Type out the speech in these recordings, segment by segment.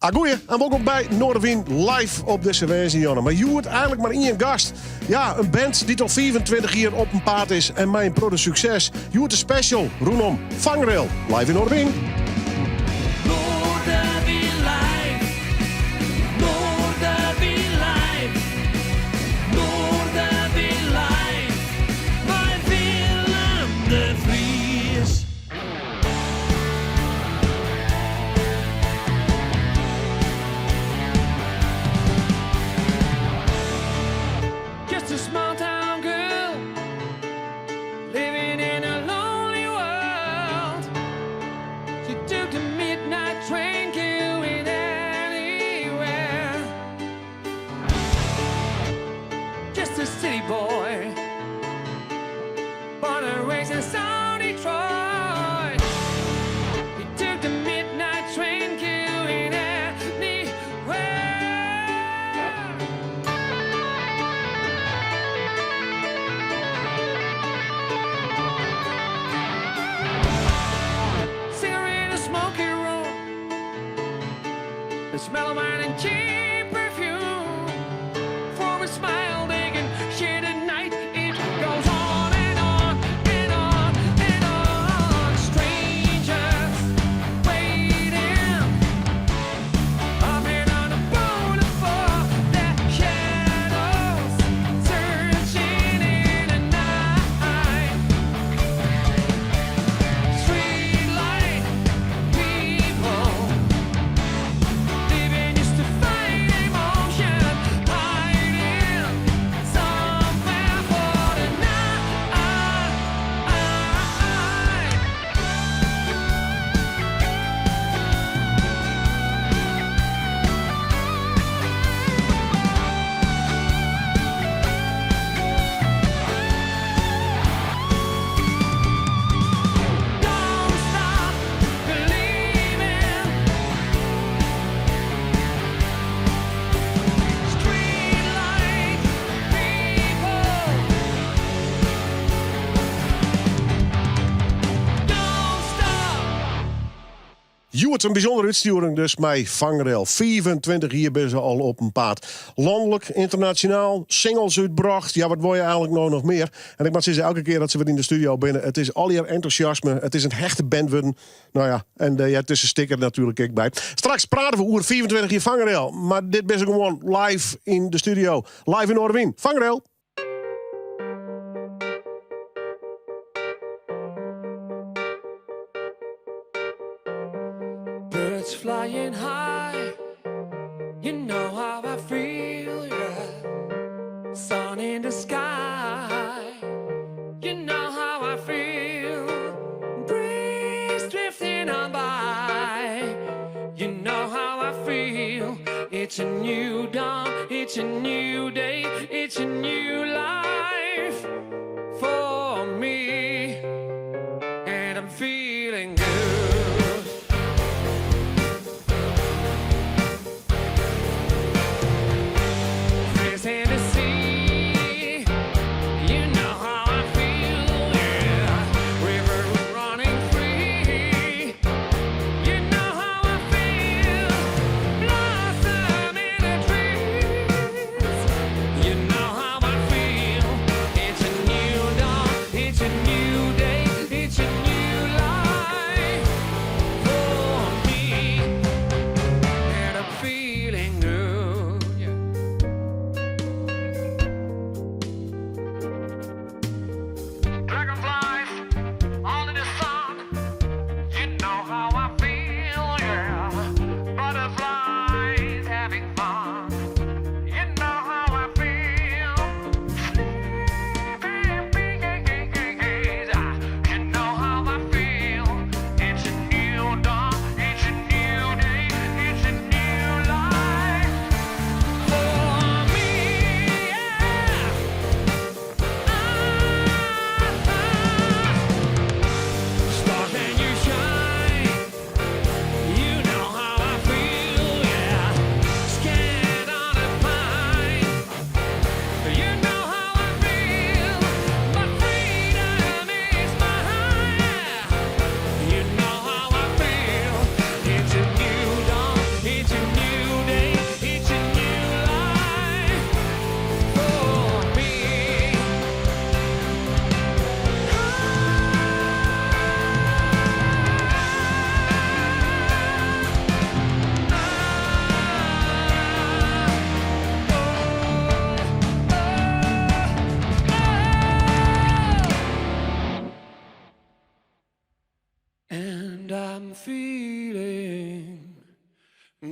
Agoeie en wolkom by Noardewyn live op dizze woansdeitejûn. Mar hjoed eigenlik mar ien gast. Ja, in band dy't al 25 jier op 'en paad is en mei in protte sukses. Hjoed de special rûnom Vangrail live yn Noardewyn. Noardewyn live. Noardewyn live. Noardewyn live. Mei Willem de Vries. Just a small town girl living in a lonely world. She took the midnight train going anywhere. Just a city boy, born and raised in South Detroit. He took the midnight train going anywhere. Cigarette in a smoky room. The smell of wine and cheap perfume. For a smile they can share the night. It goes on and on and on and on. Strangers waiting. Up here on the boulevard, their shadows searching in the night. Streetlight people living just to find emotion, hiding somewhere for the night. Don't stop believing. Streetlight people. Don't stop. Hjoed in bysûndere útstjoering dus mei Vangrail. 25 jier binne se al op 'en paad. Lanlik, ynternasjonaal, singles útbrocht. Ja, wat wolle je eigenlik no noch mear? En ik moat sizze, elke kear dat se wer yn de studio binne, it is allegear entûsjasme. It is in hechte band wurden. No ja, en dêr heart dizze sticker natuerlik ek by. Straks prate we oer 25 jier Vangrail. Mar dit binne se gewoan live yn de studio. Live yn Noardewyn. Vangrail. Birds flying high, you know how I feel, yeah. Sun in the sky, you know how I feel. Breeze drifting on by, you know how I feel. It's a new dawn, it's a new day, it's a new life for me, and I'm feeling good. Fish in the sea, you know how I feel, yeah. River running free, you know how I feel. Blossom in the trees, you know how I feel. It's a new dawn,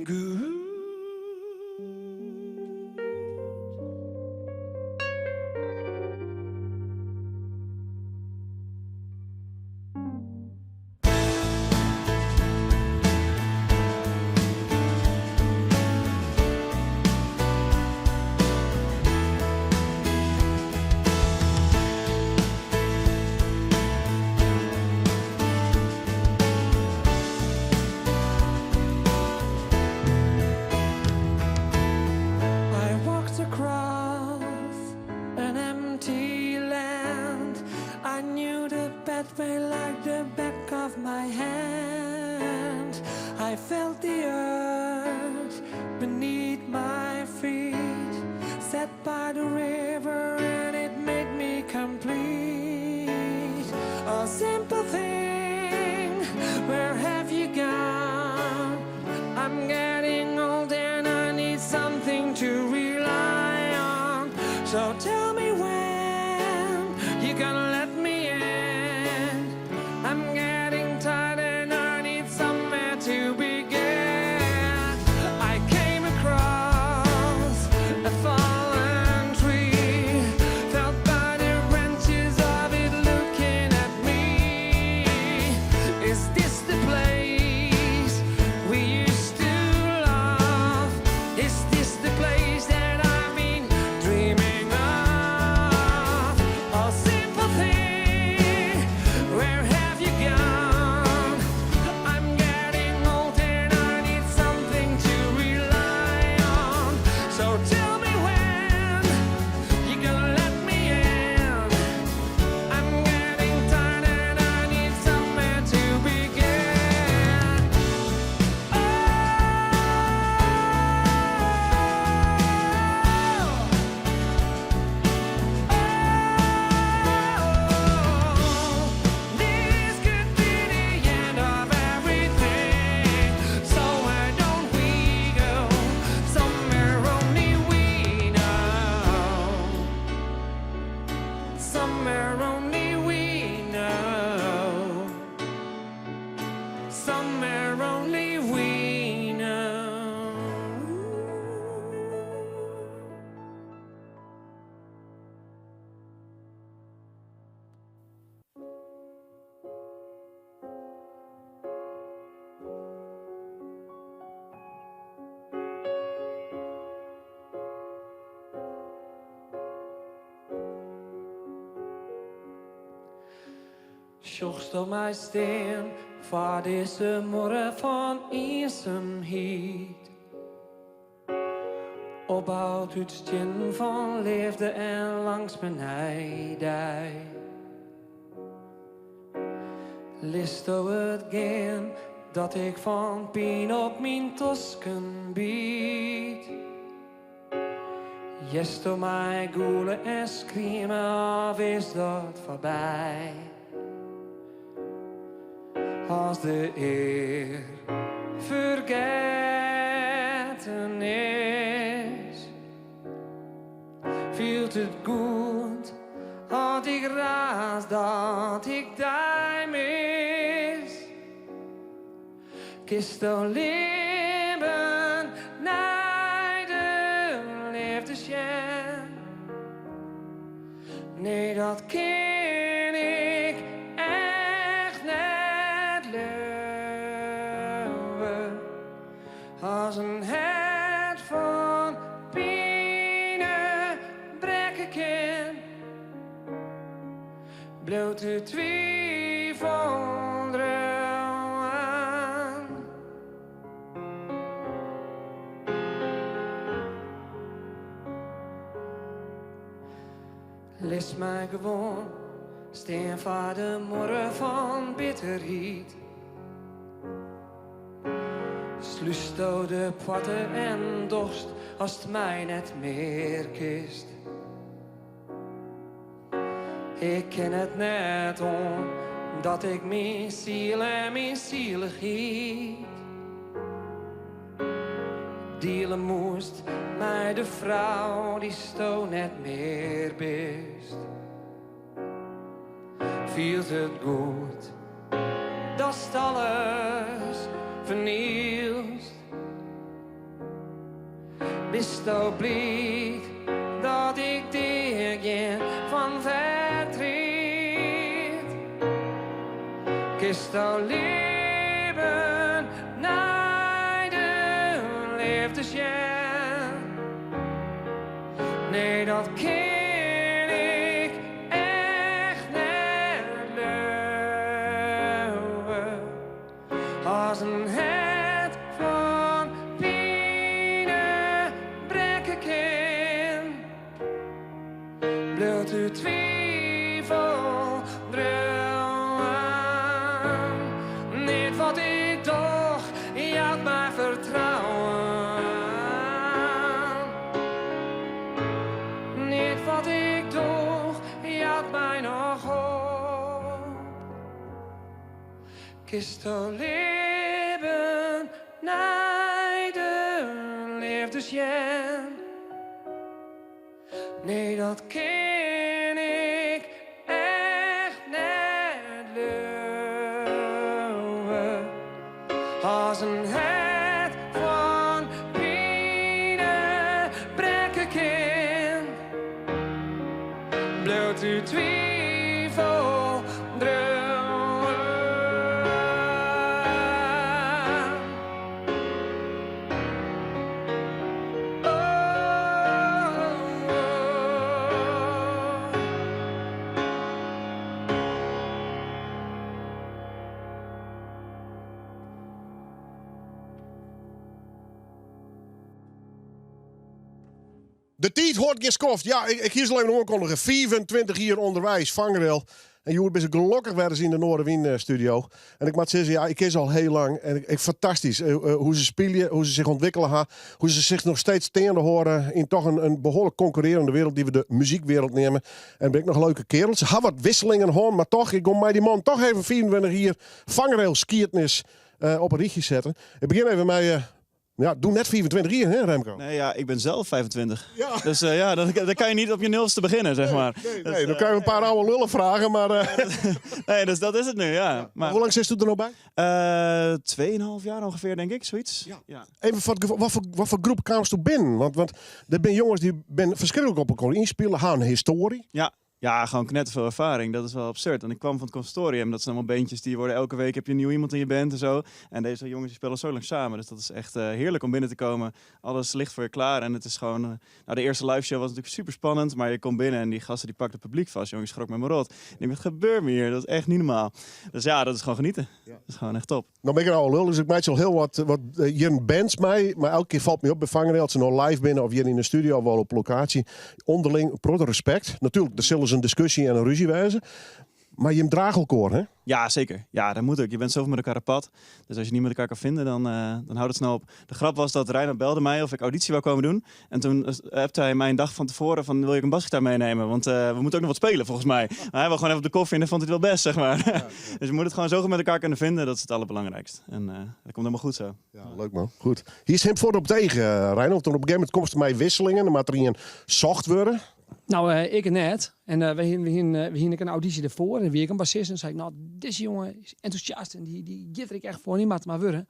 Goed. I walked across an empty land. I knew the pathway like the back of my hand. I felt the earth beneath my feet. Sat by the river and it made me complete. A simple thing, where have you gone? I'm getting old and I need something to rely on. So tell me when you're gonna let me in. I'm getting tired and I need somewhere to begin. I came across a fallen tree, felt by the branches of it looking at me. Is this the place we used to love? Is this the place that I've been dreaming of? A simple thing, where have you gone? I'm getting old and I need something to rely on. So tell me when you're gonna let me in. I'm getting tired and I need somewhere to begin. Oh, oh, this could be the end of everything. So why don't we go somewhere only we know? Somewhere only we know. Somewhere only we know. Sjochsto my stean foar dizze muorre fan iensumheid? Opboud út stiennen fan leafde en langstme nei dy. Litsto it gean dat ik fan pine op myn tosken byt? Hearsto my gûle en skrieme of is dat foarby? As de ear fergetten is, fielt it goed as ik raas dat ik dy mis. Kinsto libben nei de leafde sjen? Nee, dat kin ik echt net leauwe. As in hert fan pine brekke kin, bliuwt de twifel driuwen. Litst my gewoan stean foar de muorre fan bitterheid. Slútsto de poarte en dochst ast my net mear kinst. Ik kin it net oan dat ik myn siel en myn sielichheid diele moast mei de frou dy'tsto net mear bist. Fielt it goed datst alles fernielst? Bisto bliid dat ik deagean fan fertriet? Kinsto libben nei de leafde sjen? Nee, dat kin ik echt net leauwe. As in hert fan pine brekke kin, bliuwt de twivel driuwen. Neat wat ik doch jout my fertrouwen. Neat wat ik doch jout my noch hoop. Kinsto libben nei de leafde sjen? Nee, dat kin ik echt net leauwe. As in hert fan pine brekke kin, Bliuwt de twivel driuwen. De tiid hâldt gjin skoft. Ja, ik hie se al even oankondige. 25 jier ûnderweis, Vangrail. En hjoed binne se gelokkich wer ris yn de Noardewyn eh, studio. En ik moat sizze, ja, ik ken se al hiel lang. En ik, fantastysk eh, eh, hoe se spylje, hoe se sich ûntwikkele ha. Hoe se sich noch steeds steande hâlde yn toch in behoarlik konkurrearjende wereld dy't we de muzykwereld neame. En binne ek noch leuke kearels. Se ha wat wisselingen hân, mar toch, ik gean mei dy man toch even 25 jier Vangrail skiednis op in rychje setten. Ik begjin even mei Ja, doe net 25 jier, hè Remco? Nee, ja, ik ben zelf 25. Ja. Dus ja, dan kan je niet op je nulste beginnen, zeg maar. Nee, nee, dan kan je een paar oude lullen vragen, maar... Nee, dus dat is het nu, ja. Maar, hoe lang zit u er nog bij? 2,5 jaar ongeveer, denk ik, zoiets. Ja. Ja. Even voor het gevoel, wat voor groep kwamst binnen? Want er zijn jongens die ben verschrikkelijk op elkaar inspelen, hebben een historie. Ja. Ja, gewoon knetterveel ervaring. Dat is wel absurd. En ik kwam van het conservatorium. Dat zijn allemaal bandjes die worden elke week heb je een nieuw iemand in je band en zo. En deze jongens die spelen zo lang samen. Dus dat is echt heerlijk om binnen te komen. Alles ligt voor je klaar. En het is gewoon... nou, de eerste live show was natuurlijk super spannend. Maar je komt binnen en die gasten die pakten het publiek vast. Jongens, schrok me maar rot. En ik denk, wat gebeurt me hier? Dat is echt niet normaal. Dus ja, dat is gewoon genieten. Ja. Dat is gewoon echt top. Nou ben ik al lul, dus ik meid al heel wat hier bands mij. Maar elke keer valt me op bij Vangrail, dat ze nou live binnen of hier in de studio of wel op locatie. Onderling protte respect. Natuurlijk, er zullen ze een discussie en een ruzie wijzen. Maar je draagt elkaar, hè? Ja, zeker. Ja, dat moet ook. Je bent zoveel met elkaar op pad. Dus als je niet met elkaar kan vinden, dan houdt het snel op. De grap was dat Reinoud belde mij of ik auditie wou komen doen. En toen appte hij mij een dag van tevoren van, wil je ook een basgitaar meenemen? Want we moeten ook nog wat spelen, volgens mij. Maar hij wil gewoon even op de koffie en dan vond hij het wel best, zeg maar. Ja, ja. Dus je moet het gewoon zo goed met elkaar kunnen vinden. Dat is het allerbelangrijkst. En dat komt helemaal goed zo. Ja, leuk man. Goed. Hier is hem voor op tegen, Reinoud. Toen op een gegeven moment komt er mij wisselingen. Dan moet er een zocht worden. Nou, ik net. En we hingen een auditie ervoor. En wie ik een bassist. En zei ik, nou, deze jongen is enthousiast. En die giet ik echt voor. Die moet maar worden.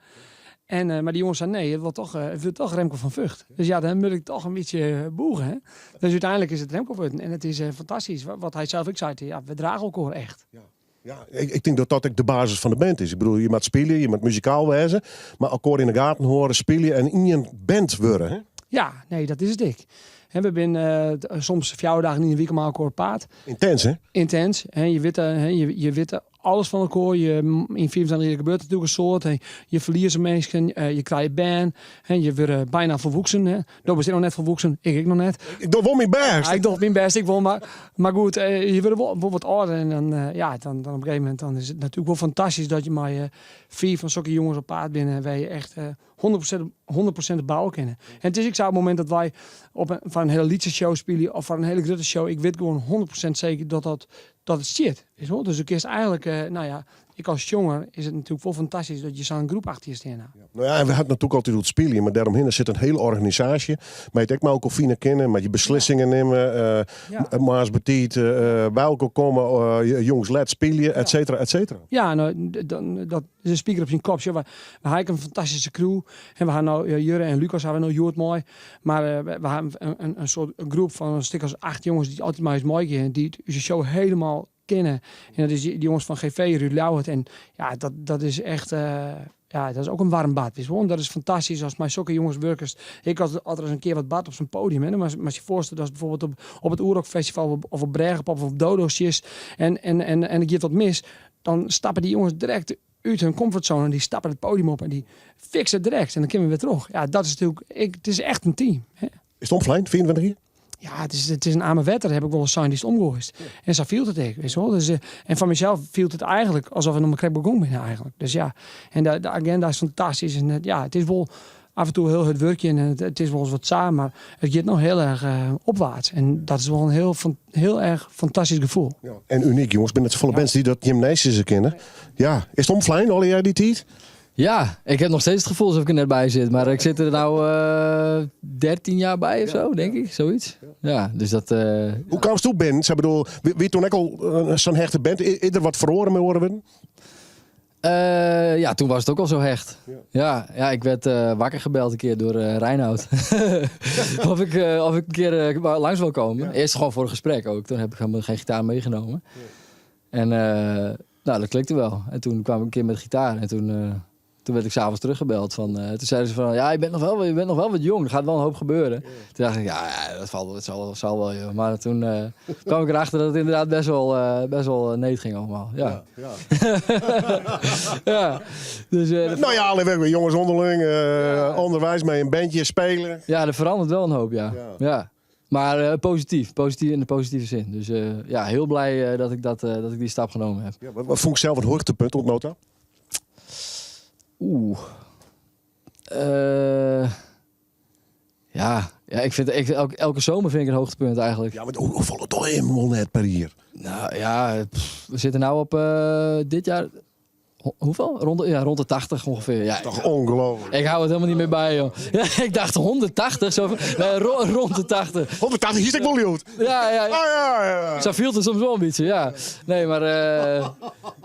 En maar die jongens zei, nee, het wil toch Remco van Vught. Dus ja, dan moet ik toch een beetje boegen. Hè? Dus uiteindelijk is het Remco geworden. En het is fantastisch. Wat hij zelf ook zei, ja, we dragen elkaar echt. Ja. Ja, ik denk dat dat ook de basis van de band is. Ik bedoel, je moet spelen, je moet muzikaal wezen. Maar elkaar in de gaten horen, spelen en in een band worden. Hè? Ja, nee, dat is het ik. Hè, we zijn soms 4 dagen in de week maar elkaar op paard. Intens, hè? Intens. Hè, je weet, hè, je, je weet alles van elkaar. Je, in 24 jaar gebeurt natuurlijk een soort. Hè. Je verliest een mensen, je krijgt baan. Hè, je wordt bijna volwassen. Hè. Dat is nog net volwassen, ik nog net. Ik doe wel mijn best. Ja, ik doe mijn best, ik wil maar. Maar goed, je wordt wel wat ouder. En dan ja, dan, dan op een gegeven moment dan is het natuurlijk wel fantastisch dat je maar 4 van zulke jongens op paard binnen. Waar je echt 100% bouwen kennen. En het is ik zou op het moment dat wij op een, van een hele liedse show spelen of van een hele grote show, ik weet gewoon 100% zeker dat het shit is, hoor. Dus ik is eigenlijk nou ja, Ek as sjonger is it natuerlik wol fantastysk dat je sa'n groep achter je stean ha. No ja, en we ha it natuerlik altyd oer it spyljen, mar dêromhinne sit in hiele organisaasje. Mei it ek mei elkoar fine kinne, mei je beslissingen nimme, moarns betiid by elkoar komme, jûns let spylje, et cetera, et cetera. Ja, no, dat is in spiker op syn kop. Sjoch, we ha ek in fantastyske crew. En we ha no Jurre en Lucas ha we no hjoed mei. Mar we ha in soart groep fan in stik as acht jonges dy't altyd mei ús meigean, dy't ús show helemaal kenne. En dat is dy jonges fan GV út Ljouwert. En ja, dat is echt, ja, dat is ook in warm bad. Witst wol? Dat is fantastysk ast mei sokke jonges wurkest. Ek as der ris in kear wat bart op sa'n podium. Hè, dan moatst je foarstelle datst bijvoorbeeld op it Oerrock Festival of op Brêgepop of op Dodo sjitst en der giet wat mis. Dan stappe dy jonges direkt út hun comfortzone en dy stappe it podium op en dy fixe it direkt. En dan kinne we wer troch. Ja, dat is natuerlik, it is echt in team. Hè. Is it omflein, 24 jier? Ja, it is in amer wetter, heb ik wol ris sein, dy'tst omgoaist. En sa fielt it ek, witst wol. Dus, en foar mysels fielt it eigentlik asof ik noch mar krekt begûn bin eigentlik. Dus ja, en de agenda is fantastysk. En ja, it is wol af en toe hiel hurd wurkjen en it is wolris wat saai, mar it giet noch hiel erch opwaarts. En dat is wol in hiel erch fantastysk gefoel. Ja, en unyk, jonges. Binne net safolle bands dy't dat jim neisizze kinne. Ja, is it omflein allegear dy tiid? Ja, ik heb nog steeds het gevoel alsof ik er net bij zit. Maar ik zit er nou 13 jaar bij of zo, denk ik. Zoiets. Ja, dus dat... Hoe kaamst binnen? Ik bedoel, wie toen ek al sa'n hechte band? Is der wat feroare mei oare wurden? Ja, toen was het ook al zo hecht. Ja, ja, ik werd wakker gebeld een keer door Reinoud. Of ik een keer langs wil komen. Eerst gewoon voor een gesprek ook. Toen heb ik helemaal geen gitaar meegenomen. En nou, dat klikte wel. En toen kwam ik een keer met gitaar. En toen werd ik s'avonds teruggebeld. Toen zeiden ze van, ja, je bent nog wel wat jong. Er gaat wel een hoop gebeuren. Toen dacht ik, ja, ja, dat zal wel, joh. Maar toen kwam ik erachter dat het inderdaad best wel neat ging allemaal. Ja. Ja. Dus, Nou ja, alle werk jongens onderling, onderwijs mee een bandje spelen. Ja, er verandert wel een hoop, ja. Ja. Maar positief. Positief in de positieve zin. Dus ja, heel blij dat ik die stap genomen heb. Ja, wat vond ik zelf het hoogtepunt oant no ta? Oeh. Ja, ik vind, elke zomer vind ik een hoogtepunt eigenlijk. Ja, maar hoe het toch helemaal net per jaar? Nou ja, pff, we zitten nou op dit jaar... Hoeveel? Ja, rond de 80 ongeveer. Ja, Toch ongelooflijk. Ik hou het helemaal niet meer bij, joh. Ja, ik dacht 180, zo, nee, rond de 80. 180 is ik wel goed. Ja. Ah, ja. Zo viel het soms wel een beetje, ja. Nee, maar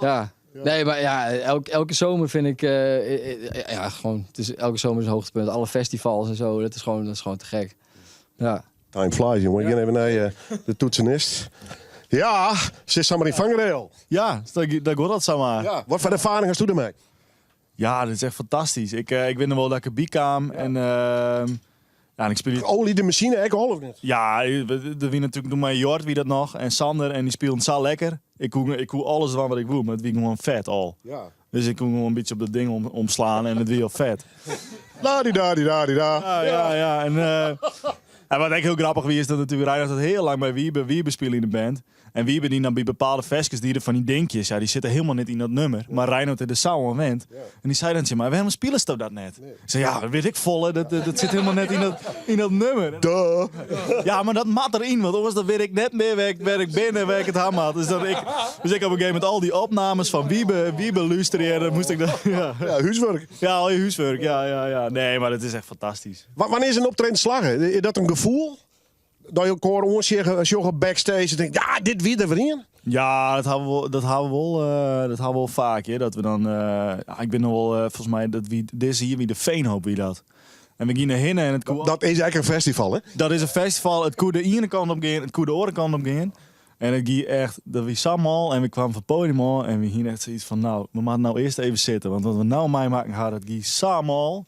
ja. Nee, maar ja, elke zomer vind ik, ja, gewoon, het is, elke zomer is een hoogtepunt. Alle festivals en zo, dat is gewoon te gek. Ja. Time flies, jongen. Ik ga even naar de toetsenist. Ja, ze is samen in Vangrail. Ja, dat hoort dat zomaar. Ja. Wat voor ervaring hast du ermee? Ja, dat is echt fantastisch. Ik weet nog wel dat ik erbij kwam. En, ja, en ik speel... Olie de machine, ik al of niet? Ja, er wie natuurlijk door mij Jort wie dat nog. En Sander. En die speelden zo lekker. Ik kon alles van wat ik wil, maar het wie gewoon vet al. Dus ik kon gewoon een beetje op dat ding omslaan en het wie al vet. La di da di da di da. Ja. En wat ik heel grappig wie is dat natuurlijk Reinoud dat heel lang bij Wiebe spelen in de band. En Wiebe die dan bij bepaalde verskes die er van die dinkjes, ja, die zitten helemaal niet in dat nummer. Maar Reinoud er de saal aan went. En die zei dan, maar waarom spelen ze dat net? Ik zei, ja, dat weet ik volle, dat zit helemaal net in dat nummer. Duh. Ja, maar dat mat erin, want anders dan weet ik net meer waar ik ben en waar ik het ham had. Dus ik op een gegeven moment al die opnames van Wiebe luisteren, moest ik dat, ja. Ja, huiswerk. Ja, al je huiswerk, ja. Nee, maar het is echt fantastisch. Wanneer is een optreden slagen? Is dat een gevoel? Dat je elkaar oansjogge, sjogge backstage en denkt, ja, dit wie er weer in? Ja, dat hebben we wel vaak. Hè, dat we dan, ja, ik ben nog wel, volgens mij, dat wie, deze hier, wie de Veenhoop, wie dat. En we gingen heen en het koe- Dat is eigenlijk een festival, hè? Dat is een festival. Het koe de ene kant op gaan, het koe de andere kant op gaan. En het ging echt, dat we samen en we kwamen van het podium al en we gingen echt zoiets van, nou, we moeten nou eerst even zitten. Want wat we nou mee maken gaan, dat ging samen.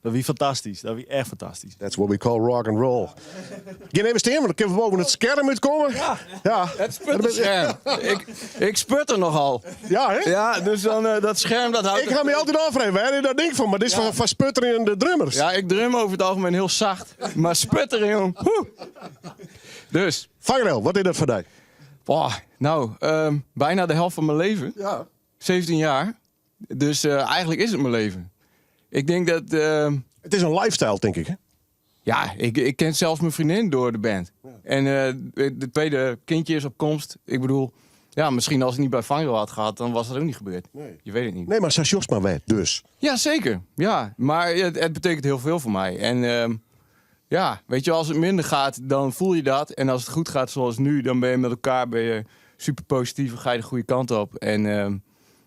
Dat wie fantastisch. Dat wie echt fantastisch. That's what we call rock and roll. Geen even staan, want dan kunnen we boven het scherm uitkomen. Ja. Ja. Het sputterscherm. Ik sputter nogal. Ja, hè? Ja, dus dan dat scherm dat houdt... Ik ga me altijd afvragen, waar is dat ding van? Maar dit is van sputteren in de drummers. Ja, ik drum over het algemeen heel zacht. Maar sputteren, jong. Woe. Dus. Vangrail, wat is dat voor dich? Boah, nou, bijna de helft van mijn leven. 17 jaar. Dus eigenlijk is het mijn leven. Ik denk dat... Het is een lifestyle, denk ik, hè? Ja, ik ken zelfs mijn vriendin door de band. En de tweede kindje is op komst. Ik bedoel, Ja, misschien als ik niet bij Vangrail had gehad, dan was dat ook niet gebeurd. Je weet het niet. Nee, maar sa sjochst mar wer, dus. Ja, zeker. Ja, maar het betekent heel veel voor mij. En ja, weet je, als het minder gaat, dan voel je dat. En als het goed gaat zoals nu, dan ben je met elkaar ben je super positief en ga je de goede kant op. En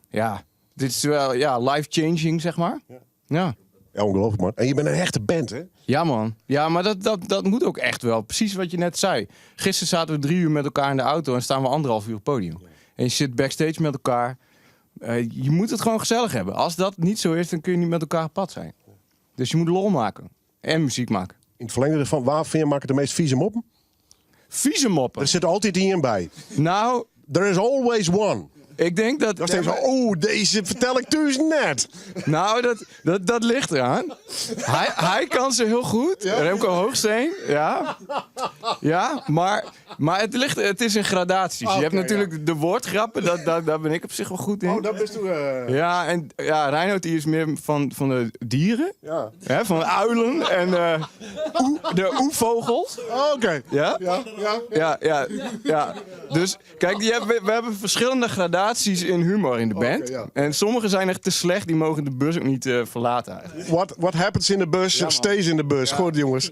ja, dit is wel ja, life-changing, zeg maar. Ja. Ja, ongelooflijk man. En je bent een echte band, hè? Ja, man. Ja, maar dat moet ook echt wel. Precies wat je net zei. Gisteren zaten we 3 uur met elkaar in de auto en staan we 1,5 uur op het podium. En je zit backstage met elkaar. Je moet het gewoon gezellig hebben. Als dat niet zo is, dan kun je niet met elkaar op pad zijn. Dus je moet lol maken. En muziek maken. In het verlengde ervan, waar vind je maken de meest vieze moppen? Vieze moppen? Er zit altijd één bij. Nou... There is always one. Ik denk dat... Dat is even zo, oh, deze vertel ik thuis net. Nou, dat ligt eraan. Hij kan ze heel goed. Ja? Remco Hoogsteen, ja. Ja, maar het is in gradaties. Je hebt natuurlijk de woordgrappen, daar ben ik op zich wel goed in. Oh, dat bist u. Ja, en ja, Reinoud die is meer van de dieren. Hè, van uilen en de oevogels. Oh, oké. Ja? Ja, ja. Ja, ja, ja. Dus kijk, we hebben verschillende gradaties in humor in de band. En sommige zijn echt te slecht, die mogen de bus ook niet verlaten eigenlijk. What happens in de bus, Ja, man. stays in de bus. Goed, jongens.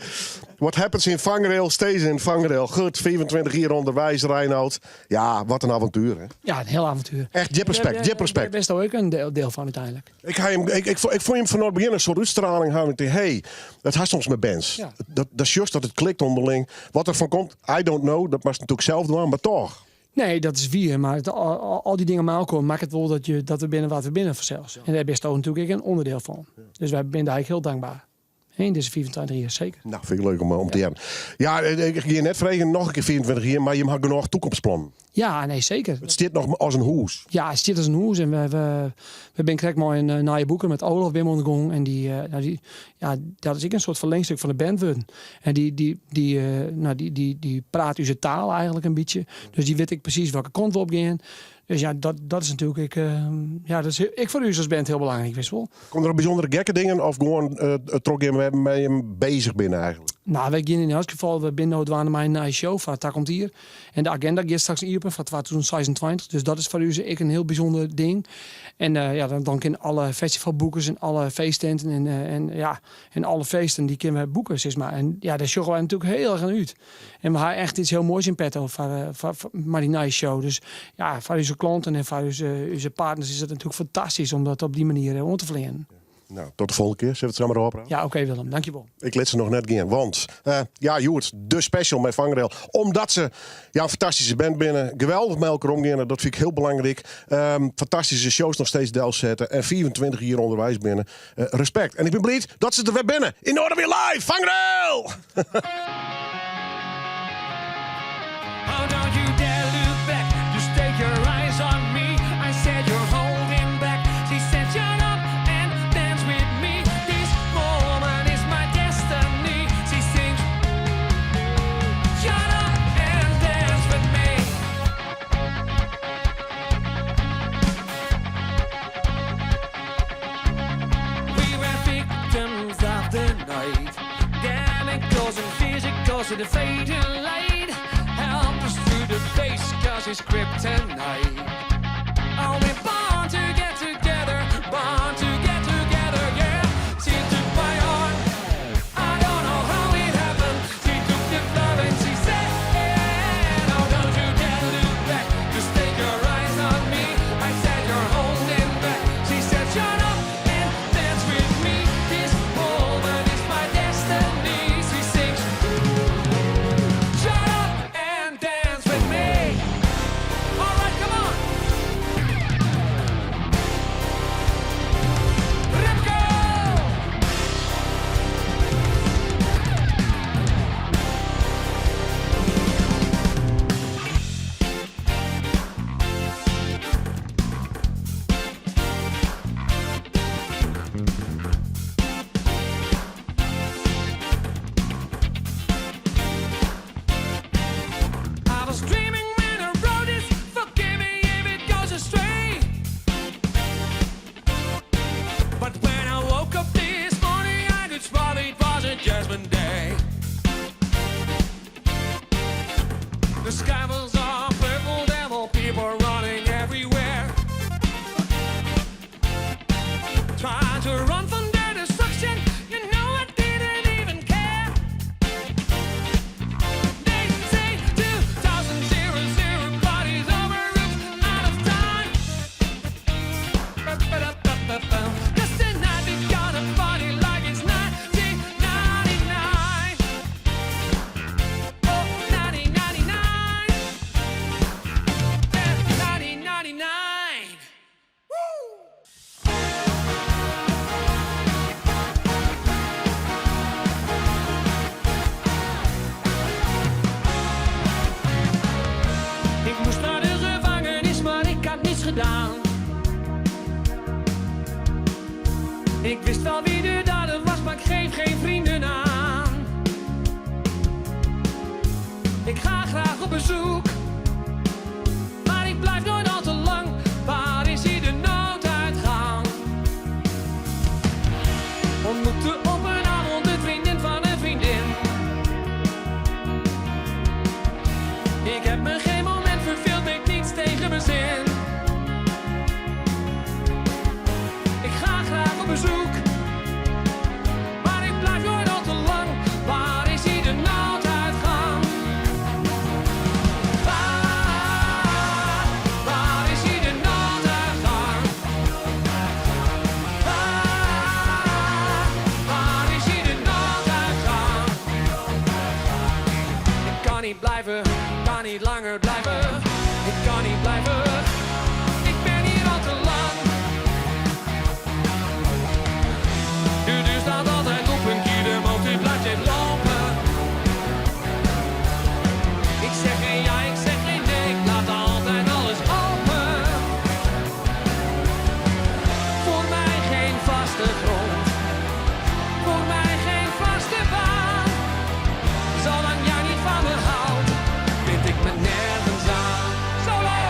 What happens in Vangrail, stays in Vangrail. Goed, 24 jaar onderwijs, Reinoud. Ja, wat een avontuur, hè? Ja, een heel avontuur. Echt, jip respect, jip respect. Daar best ook een deel van uiteindelijk. Ik, ga hem, ik, ik, ik vond hem van het begin een soort uitstraling hebben. Ik denk, hey, dat had soms met bands. Dat is juist dat het klikt onderling. Wat er van komt, I don't know. Dat mag ze natuurlijk zelf doen, maar toch. Nee, dat is wie, maar al die dingen maar elkaar maakt het wel dat we binnen wat we binnen vanzelfs. En daar ben je natuurlijk ook een onderdeel van. Dus wij zijn daar eigenlijk heel dankbaar. In deze 24 jaar, zeker. Nou, vind ik leuk om te hebben. Ja, ik ging je net vragen, nog een keer 24 jaar, maar je hebt genoeg toekomstplannen. Ja, nee, zeker. Het zit nog als een hoes. Ja, het zit als een hoes. En we zijn krek mooi een nieuwe boeken met Olaf Wim ontgong. En dat is ik een soort verlengstuk van de band worden. En die praat uw taal eigenlijk een beetje. Dus die weet ik precies welke kant we op gaan. Dus ja, dat is natuurlijk ik, ja, dat is heel, ik voor u als band heel belangrijk, wist wel. Komen er bijzondere gekke dingen of gewoon het trok je met hem bezig binnen eigenlijk? Nou, wij gaan in elk geval, we binnen het waren mijn nieuwe show van daar komt hier. En de agenda gaat straks open van 2026. Dus dat is voor u ik een heel bijzonder ding. En ja, dan kunnen alle festivalboekers en alle feesttenten en alle feesten die kunnen we boeken, zeg maar. En ja, daar zorgen wij natuurlijk heel erg aan uit. En we hebben echt iets heel moois in petto voor maar die nieuwe show. Dus ja, voor onze klanten en voor onze partners is het natuurlijk fantastisch om dat op die manier om te verlenen. Nou, tot de volgende keer. Zullen we het samen erop praten? Ja, oké Willem, dankjewel. Ik liet ze nog net gaan, want ja, Joert, de special met Vangrail. Omdat ze ja, een fantastische band binnen, geweldig met elkaar omgaan, dat vind ik heel belangrijk. Fantastische shows nog steeds deel zetten en 24 jaar onderwijs binnen. Respect. En ik ben blij dat ze er weer binnen. In Noorderweer live, Vangrail! Oh, don't you dare look back, just take your eyes on me. I said you're holding back. She said shut up and dance with me. This moment is my destiny. She sings, shut up and dance with me. We were victims of the night, chemicals and physicals in the fading light. Help us through the face, because it's kryptonite. Oh, we're born to get together, born to get together, yeah. She took my arm, I don't know how it happened. She took the love and she said, oh, don't you dare look back, just take your eyes on me. I said you're holding back. She said, shut up and dance with me. This moment is my destiny. She sings, shut up and dance with me. All right, come on. Ik wist wel wie de dader was, maar ik geef geen vrienden aan. Ik ga graag op bezoek, maar ik blijf nooit al te lang. Waar is hier de nooduitgang? Ontmoette op een avond de vriendin van een vriendin. Ik heb me geen moment verveeld, deed niets tegen mijn zin. Ik ga graag op bezoek, maar ik blijf nooit al te lang. Waar is hier de nooduitgang? Waar, waar is hier de nooduitgang? Waar, waar is hier de nooduitgang? Ik kan niet blijven, kan niet langer blijven. Ik kan niet blijven, ik ben hier al te lang. De deur staat altijd op een kier, de motor blijft steeds lopen. Ik zeg geen ja, ik zeg geen nee, ik laat altijd alles open. Voor mij geen vaste grond, voor mij geen vaste baan. Zolang jij niet van me houdt, vind ik me nergens aan. Solo!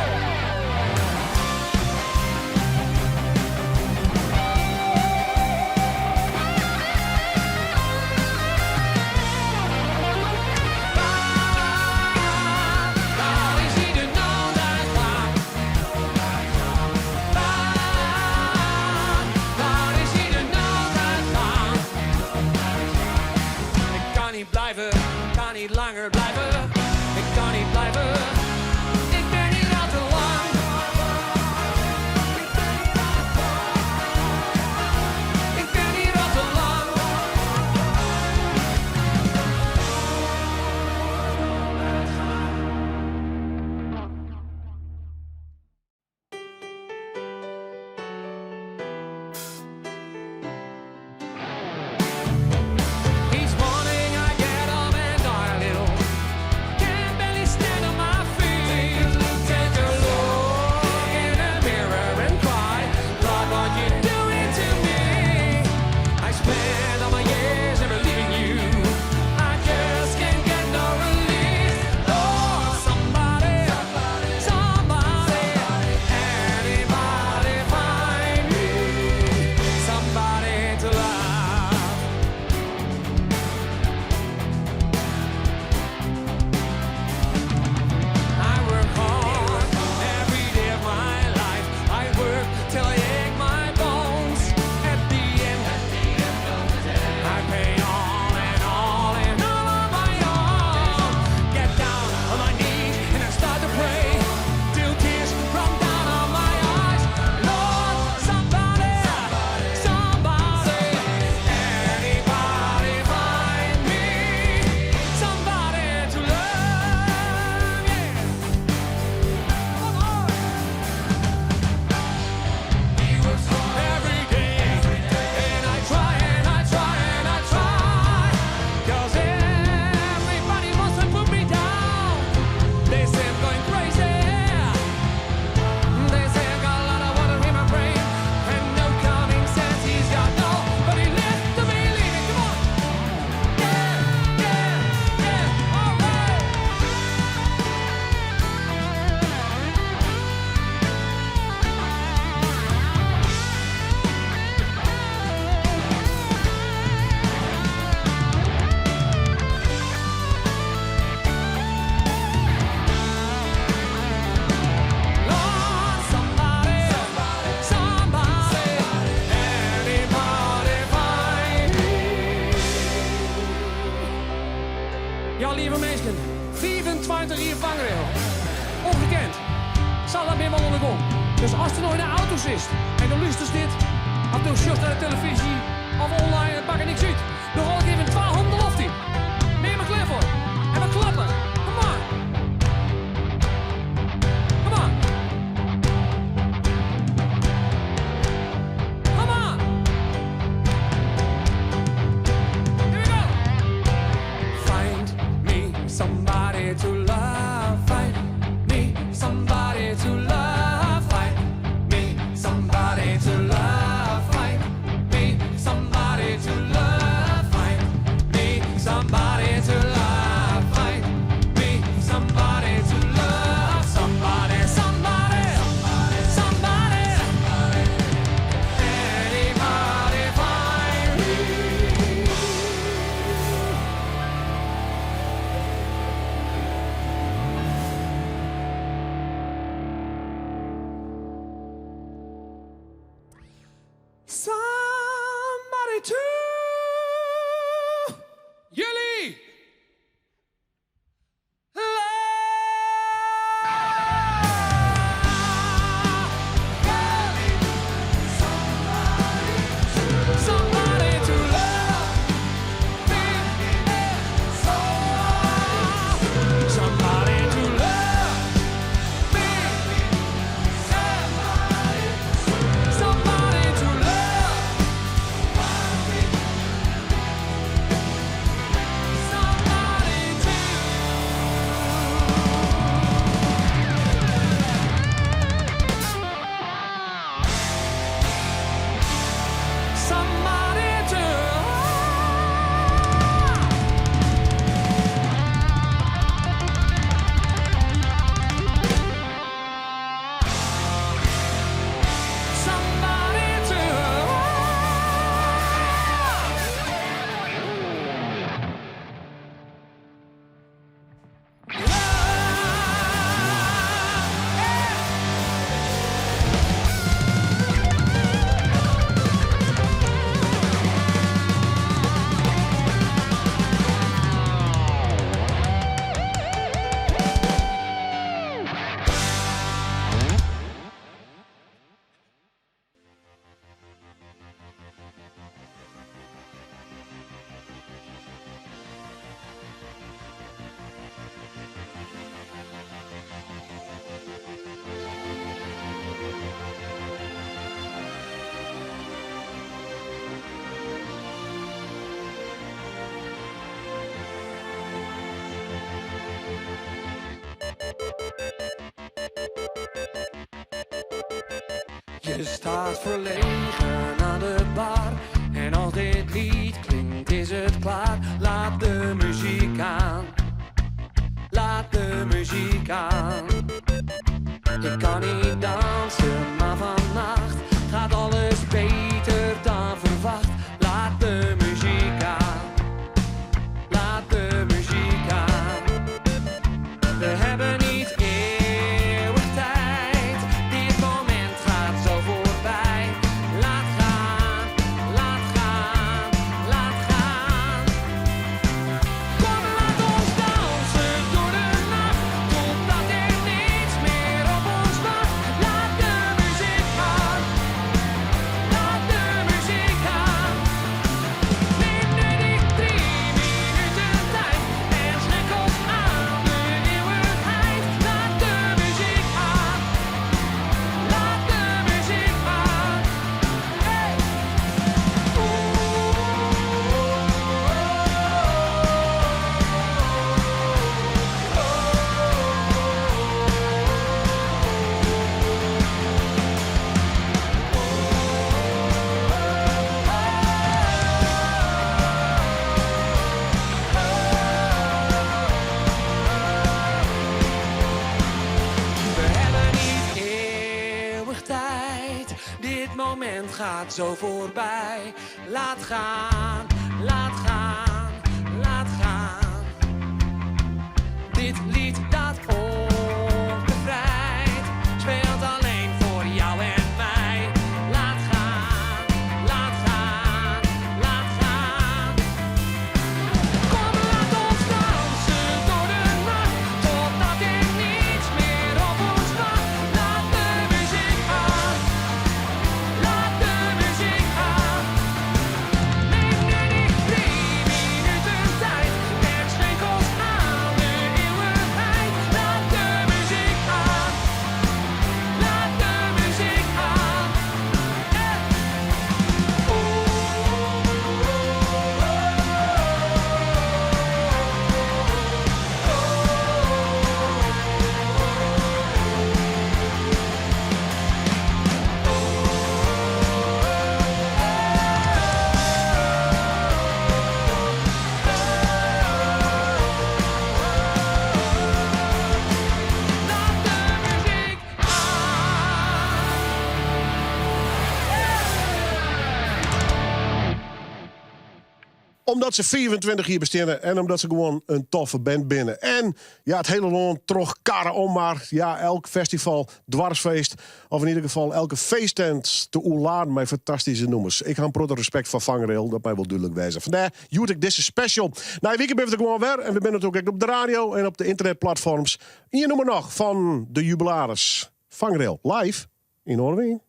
Waar, waar is hier de nooduitgang? Waar, waar is hier de nooduitgang? Ik kan niet blijven, kan niet langer blijven. Ik kan niet blijven. Ik ben hier al te lang. Ik ben hier al te lang. Each morning I get up and die a little. Can barely stand on my feet. Take a look in the mirror and cry. Lord, what you doing to me? I spent all my years never leaving you. I just can't get no release. Lord, somebody, somebody, anybody find me somebody to love. I work hard every day of my life. I work till I ache my bones. At the end, I pay all and all and all on my own. Get down on my knees and I start to pray till tears run down on my eyes. Lord, somebody, somebody, anybody find me somebody to love. Yeah. Come on. He works every day, and I try and I try and I try. 'Cause everybody wants to put me down. They say I'm going crazy. They say I've got a lot of water in my brain and no common sense. He's got no, but he lives to believe it. Come on, yeah, yeah, yeah. All right. Lord, somebody, somebody, anybody find me. Ja, lieve mensen, 25 jaar vangrail. Ongekend. Zal dat weer wel onderkomen. Dus als er nog in de auto zit en de luistert dit, of de just naar de televisie of online, het maakt er niks uit. Nog al even 1200 loft in. Ben je maar klaar voor? En we klappen. Come on. Come on. Come on. Here we go. Find me somebody to love. Find me somebody to love. Find me somebody to love. Find me Je staat verlegen aan de bar. En als dit lied klinkt, is het klaar. Laat de muziek aan. Laat de muziek aan. Ik kan niet dansen, maar vannacht gaat alles beter dan verwacht. Laat de muziek aan. Laat de muziek aan. We hebben niet eeuwig tijd. Dit moment gaat zo voorbij. Laat gaan, laat gaan, laat gaan. Kom, laat ons dansen door de nacht. Totdat er niets meer op ons wacht. Laat de muziek aan. Laat de muziek aan. Neem nu die drie minuten tijd en schenk ons aan de eeuwigheid. Laat de muziek aan. Laat de muziek aan. Hey. We hebben niet eeuwig tijd. Dit moment gaat zo voorbij. Laat gaan, laat gaan, laat gaan. Dit lied dat ons bevrijdt, speelt alleen voor jou en mij. Laat gaan, laat gaan, laat gaan. Kom, laat ons dansen door de nacht, totdat er niets meer op ons wacht. Laat de muziek aan, laat de muziek aan. Neem nu die drie minuten tijd en schenk ons aan de eeuwigheid. Laat de muziek aan, laat de muziek aan. Laat de muziek aan. Omdat ze 24 hier besteden en omdat ze gewoon een toffe band binnen. En ja, het hele land trok karren om maar. Ja, elk festival, dwarsfeest. Of in ieder geval elke feesttent te oerladen met fantastische nummers. Ik ha in protte respect foar Vangrail, dat mij wel duidelijk wijzen. Vandaar, hjoed ik dizze special. Nou, weekend ben ik er gewoon weer. En we zijn natuurlijk ook op de radio en op de internetplatforms. Hier nummer nog van de jubilaris. Vangrail, live in Noardewyn.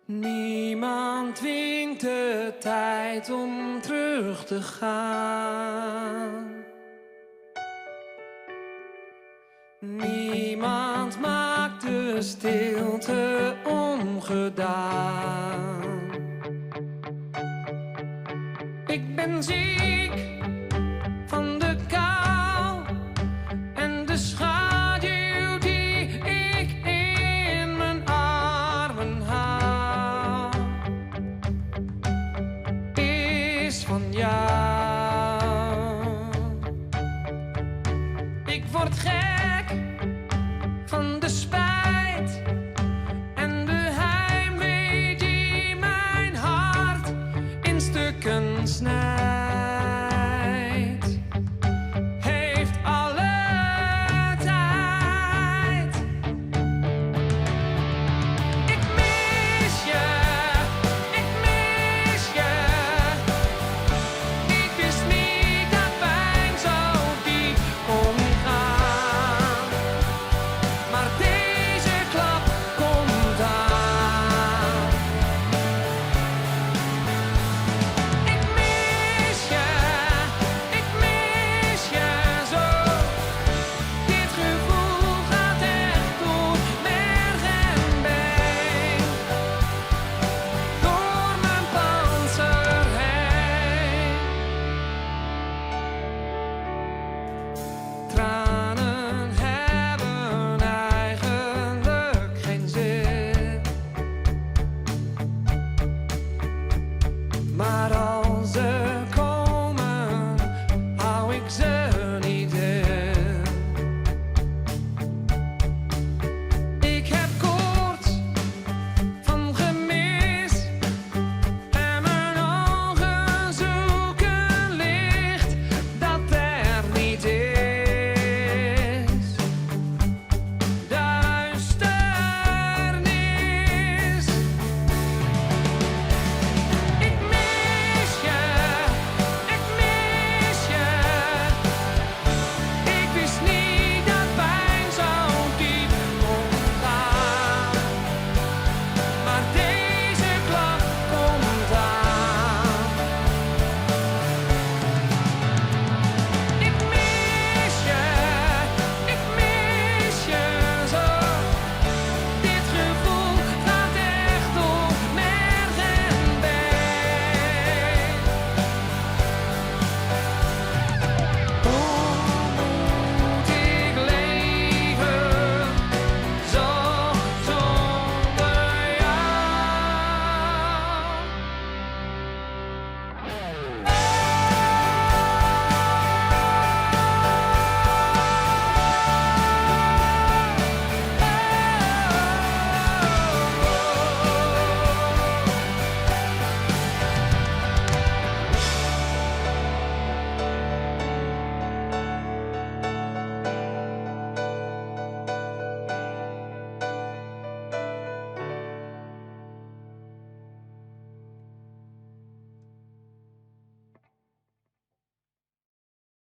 Niemand dwingt de tijd om terug te gaan. Niemand maakt de stilte ongedaan.